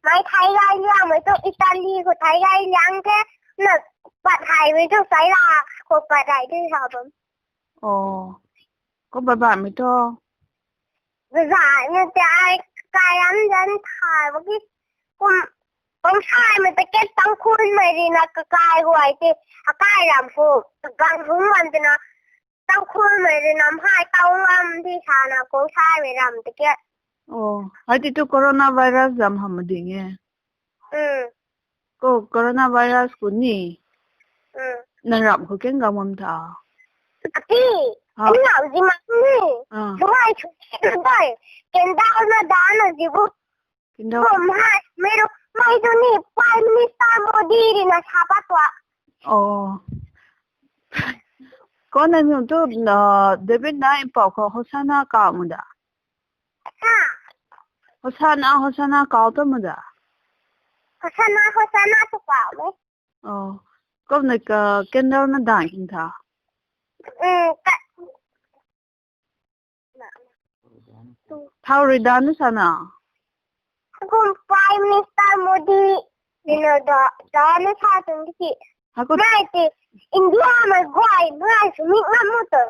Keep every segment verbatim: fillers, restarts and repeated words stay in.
Mei thei gay liangmei tu Italy khou thei gay liang the, na pat haymei tu sai la khou pat hay di sa bam. Oh, ko babaihmei tu. Babaihmei te ai kai am zan thay baki kum, kum saimei ta ke Tangkhulmei rina kakai guay te, akai ram khou, gang hung lam te na, Tangkhulmei rina mhai tau lam di sana kum saimei ram te ke. Oh, hei ti tu coronavirus zam hamh ding e. Mm. Ko coronavirus khou ni. Mm. Nang ram khou keng gam am tha. Ati, ha. Ani ram zi mak ni. Ah. Duai chu dai. Kendal na da na zi bu. Kendal. Bom hai, mei ru, mei tu ni Prime Minister Modi rina sa pat tua. Oh. Ko na mi tu, ah, David na mpau khou Hosanna ka mu da. Ha? Hosanna, Hosanna kau ta mu da? Hosanna, Hosanna tu kau me. Oh, kum na ka candle na dan hin tha? Mm, ka. Thau rui dan na sa na? Kum Prime Minister Modi, you know, da, da na sa tung di ki. Ha, ko. Mei ti, India mei guay, mei sumik ngam mu tu.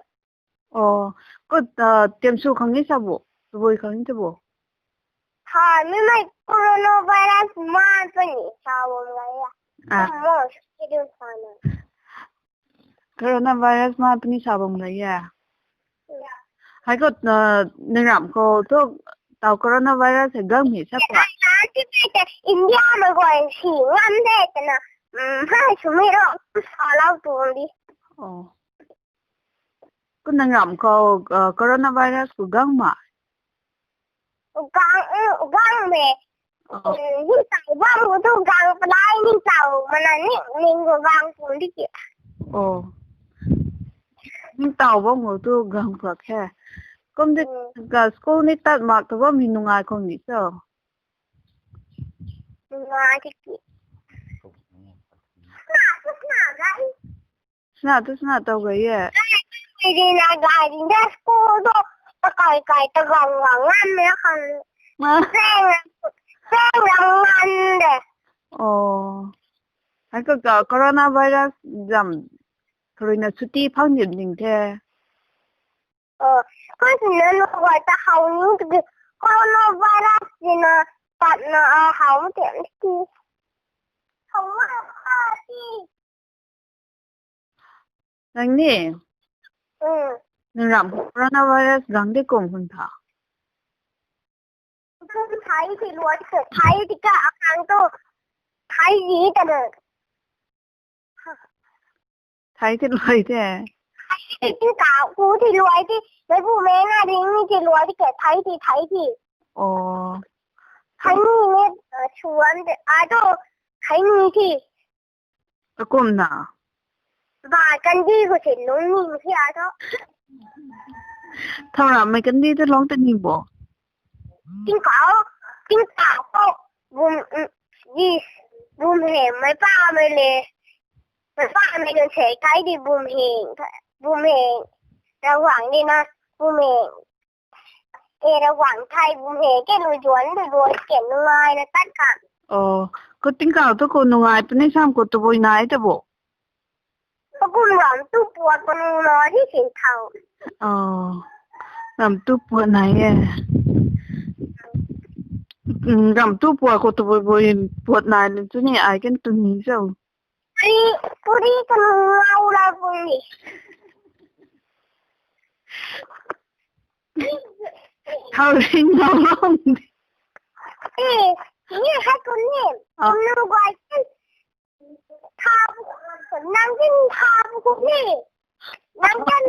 Oh, ko, ah, tiam su khang ni sa bo, tabui khang ni sa bo. Ha, mi mei coronavirus man pani sa bam gay a. Ah. Mo, schedule sa na. Coronavirus man pani sa bam gay a. Yeah. Hei ko, ah, nang ram khou tu tau coronavirus hei gang mi sa pa. Ai, ai, ti, ti, ti, India mei guay si ngam de, tana, mm, hai sumik ro, sa lau tu di. Oh. Ko nang ram khou, ah, coronavirus khou gang ma? Gang, mm, gang me. Oh. Mm, ning tau bam khou tu gang palai ning tau, mana ning, ning khou gang pun di ki. Oh. Ning tau bam khou tu gang pak he. Kum di, mm, ka school ni tat mak tu bam hi nungai khou ni so. Nungai di ki. Na, na, guys. Sna tu sna tau gay e. Gari na gari de school tu ta kai kai ta gang gang ngan me khang. Ma. Seng, seng ram ngan de. Oh. Hei ko ka coronavirus zam kharui na chuti phang nim ning the. Oh, ko si na nu gay ta hau ning tu coronavirus si na pat na a hau te ti. Hau ma ha ti. Nang ni? Mm. Nang ram coronavirus gang de kum hun tha? Kum thai ti luai ti, thai ti ka akang tu, thai ji ta na. Thai ti luai te. Thai ti ka ku ti luai ti, mei bu mei na ring ni ti luai ti ke, thai ti, thai ti. Oh. Thai ni ni, uh, chuan de, a to, thai ni ti. Akumna? Ba, kandi khou si lung ni hi a tho. Thau rammei kandi tu lung ta ni bo? Tingkauh, tingkauh khou bum, mm, di, bum heng, mei pa mei le. Mei pa mei nunc se kai di bum heng, bum heng. Ravguangc di na, bum heng. E, Ravguangc thei bum heng ke lu zuan, lu zuan ke nungai na tat kan. Oh, ko tingkauh tu ko nungai puni sam ko tabui nai ta bo? Ko kum ram tu puat ko nungai di sin thau. Oh, ram tu puat nai e. Mm, ram tu puat ko tabui bui puat nai le tu ni ai kan tu ni so. Puri, puri kan ngau la puri. Thau ring ngau long. Eh, ni hai kun ni. Ah. Kum nu guay kin. Thau, nang kin thau kun ni. Nang kin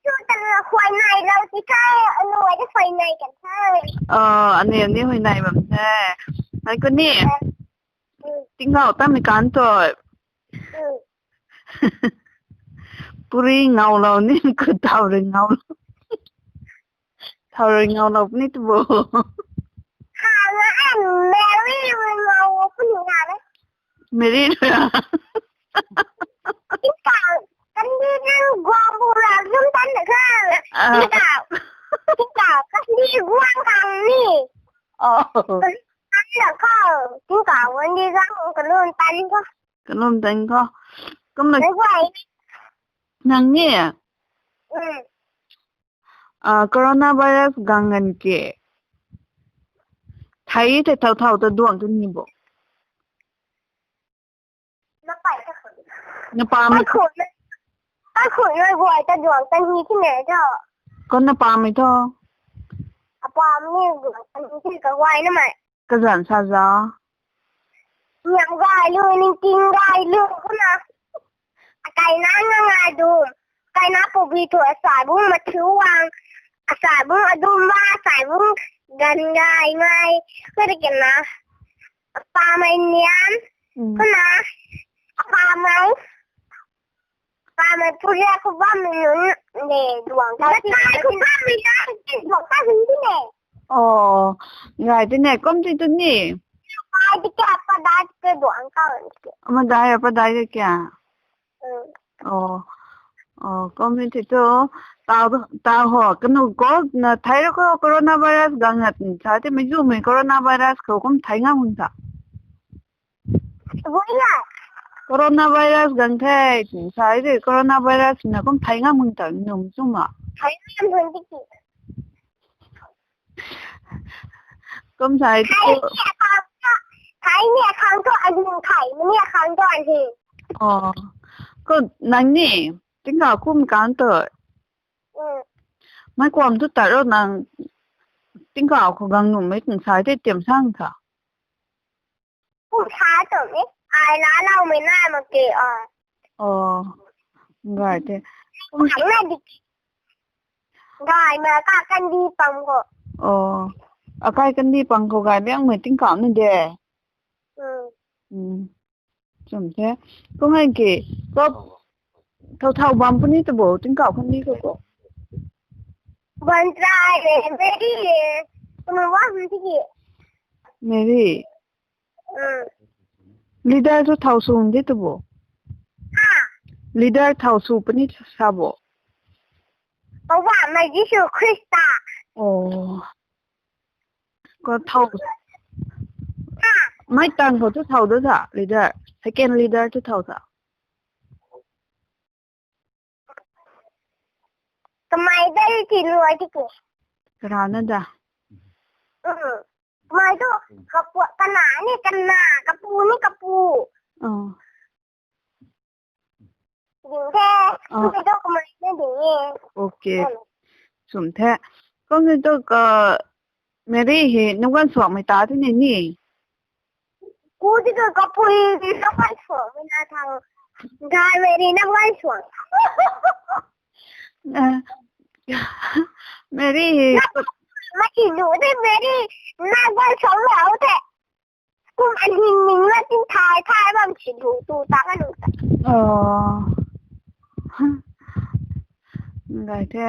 chu tan huay nai lau ti kai, anu ai de huay nai kan thau. Oh, ani, ani huay nai bam the. Hai kun ni. Eh. Tingkauh tamei kan tu. Mm. Puri ngau lou ni, ko thau rui ngau lou. Thau rui ngau lou puni tu bo? Ha, nga, eh, Mary rui ngau puni nga le. Mary rui a? Tingkauh, kandi nang guang bu la zum tan na ka. Ah. Tingkauh, tingkauh, kandi guang kang ni. Oh. Tingkauh, tingkauh wan di zang kalun tan ko. Kalun tan ko. Kum na. Nang ni. Coronavirus gang ngan ke. Thei the thau thau ta duang tu ni bo. Na pa mi. Kaikhun na guay ta duang ta ni ti ne jo. Kon na pa mi tho. Apa mi duang ta ni ti ka guay na mai. Kazan sa za. Niam gay lu, ning ting gay lu, kuna. Akai na nga ngai dum. Akai na pubi thu asai bung mathiu wang. Asai bung adum ba, asai bung gan gay ngai. Kuri kena. Apa mai niam. Kuna. Apa mai. Apa mai puri aku bam nunc ne duang ta. Apa mai ku bam nunc duang ta hin di ne. Oh, ngai ti ne, kum ti tu ni. Ai ti kya padai ti duang ta. Ama dai apa dai ke kya? Oh, oh, kum ti tu. Tau, tau ho, kanu ko, na thai ro ko coronavirus gang ngat sa ti, mei ju mei coronavirus ko kum thai nga hung ta. Coronavirus gang the, sai de coronavirus na kum thai ngam hung ta num suma. Thai ngam hung ti ki. Kum sai de. Thai ni akhang to, thai ni akhang to, ahin thai ni akhang to ahin. Oh. Ko nang ni, tingkauh kum kan to. Mai kuam tu taro nang tingkauh ko gang num mei kum sai de tiam sang tha. Kum sa tu ni, ai la lau mei na ma ke a. Oh, ngai te. Kum sa na di. Ngai ma ka kan di pang ko. Oh, akai kan di pang ko gai biang mei tingkauh ni de. Hmm. Chum the. Kum hai ke, ko thau thau bam puni tu bo, tingkauh kan di ko ko. Ban trai le, Mary le. Kum wa hum ti ki. Mary. Leader tu thau su di tu bo. Ha. Leader thau su puni sa bo. Owa, mai Jisu Krista. Oh. Ko thau. Ha. Mai tang ko tu thau do sa leader. Second leader tu thau sa. Kamai dai ti luai ti ke. Karana da. Kamai tu kapu kana ni kana, kapu ni kapu. Oh. Ding the. Kamai tu kamai na ding e. Okay. Chum the. Kong ni tu ka Mary hi nungan suak mei ta ti ni ni. Ku ti tu kapui nungan suak mei na thang. Gai Mary nungan suak. Mary hi. Mati lu de Mary nungan suak lau the. Kum aning ning la tin thai thai bam si lu tu ta ka lu ta. Oh. Ngai the.